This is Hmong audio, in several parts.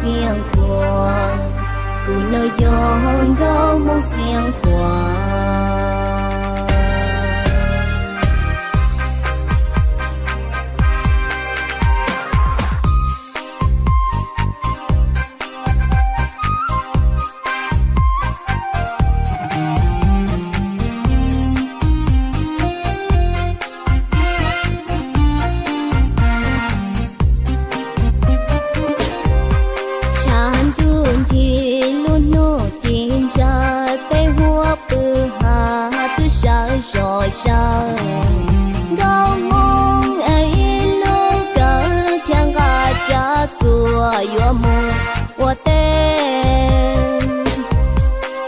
Xeev Khuam, kuv no yog nkauj Hmoob Xeev Khuam. Tshav ntuj nrig lub hnub ci ntsa, tej huab pw hav twb sawv zom zaws. Nkauj Hmoob es ib lub kawm thiab nqa tsab txuas yuav mus ua teb.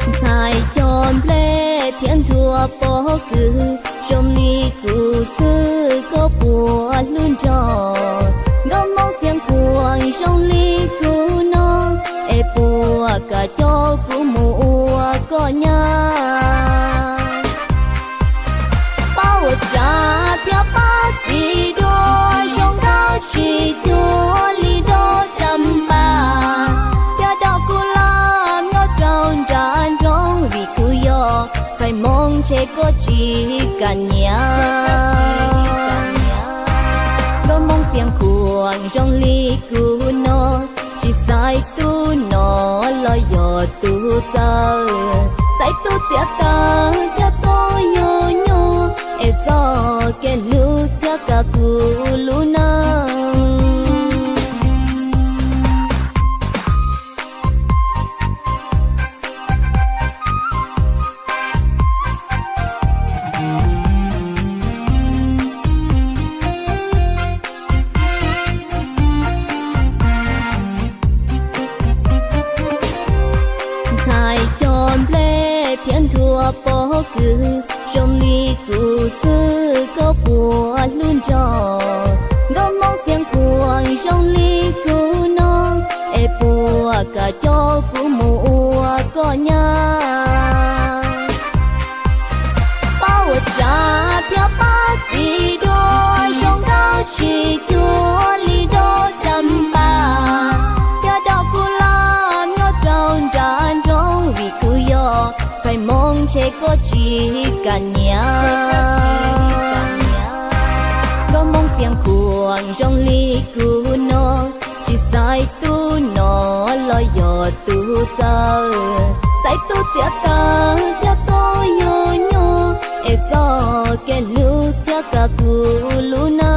Ntxhais cog nplej thiab ntuas pob kws, zoo li kuv xwb koj puas hlub nrog? Nkauj Hmoob Xeev Khuam zoo li kuv no, es puas kam coj kuv mus ua koj nyab? Pab ua sav thiab pab txiv dua, zoo nkauj tsis cuag li dua cas npas. Thiab dog kuv laj nyob rau nram nroog, vim kuv yog ntxhais Hmoob ntshe koj tsis kam nyiam. Nkauj Hmoob Xeev Khuam zoo li kuv no, tsis xaiv tub nom los yog tub txawj, xaiv tub txiav taws thiab tub yug nyuj, es txoj kev hlub thiab kawm kuv lub neej. Ntxhais cog nplej thiab ntuas pob kws, zoo li kuv xwb koj puas hlub nrog? Nkauj Hmoob Xeev Khuam zoo li kuv no, es puas kam coj kuv mus ua koj nyab? Pab ua sav thiab pab txiv dua, zoo nkauj tsis cuag li dua cas npas. Thiab dog kuv laj nyob rau nram nroog, vim kuv yog ntxhais Hmoob ntshe koj tsis kam nyiam. Nkauj Hmoob Xeev Khuam zoo li kuv no, tsis xaiv tub nom los yog tub txawj, xaiv tub txiav taws thiab tub yug nyuj, es txoj kev hlub thiab kawm kuv lub neej.